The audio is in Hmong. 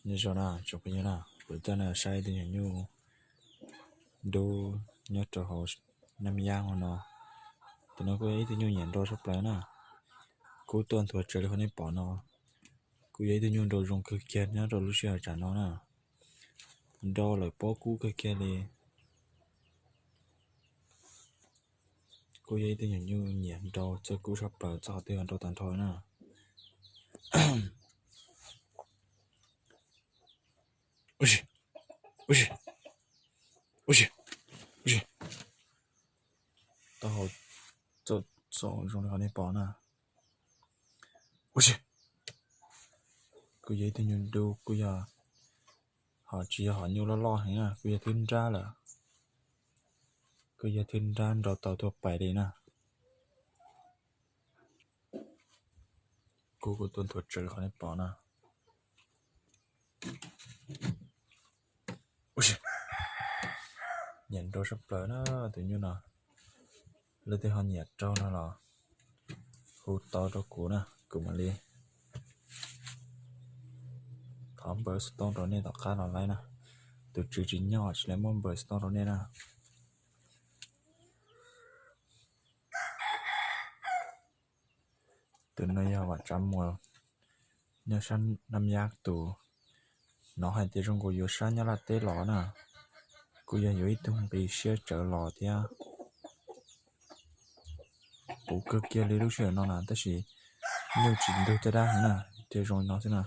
Nyob zoo na tsoom phooj ywg na, kuv coj nej saib ib tug nyuag nyuj dub nyob rau hauv Naj Yab hauv no. Tus no kuj yog ib tug nyuj nyiam nrau tshaj plaws na. Kub tuaj nthuav tsawv li qhov nej pom no. Kuj yog ib tug nyuj nrau zoo kawg kiag nyob rau lub sij hawm tsam no na. Nrau lawm pob kub kawg kiag li. Kuj yog ib tug nyuag nyuj nyiam nrau txawj kub tshaj plaws txog qhov twg nrau tag nrho na. Ua si, ua si, ua si, ua si. Taub hau txaum zoo li qhov nej pom na. Ua si. Kuj yog ib tug nyuj dub kuj yog, ho tsis yog hom nyuj loj loj heev na, kuj yog thwb nrab lawm. Kuj yog thwb nrab nrau tau tuaj pais li na. Kub kuj tuaj nthuav tsawv li qhov nej pom na. Ua si, nyiam nrau tshaj plaws na tus nyuj no. Leej twg ho nyiam rau no los hu tau rau kuv na, kuv mam li thov npawb xov tooj rau nej tom qab los laib na. Tus tswv tsis nyob tsis lawv muab npawb xov tooj rau nej na. Tus no yog Vam Tsav Muas nyob sab Naj Yab tus. Hnov hais tias zoo nkaus yuav sab Nyab Laj teb los na. Kuj yog yuav ib tug nqi siab tsawv los thiab. Puv kawg kiag li lub sij hawm no na, tab sis nyuj tsis ntug caj dab heev na, thiaj zoo li no xwb na.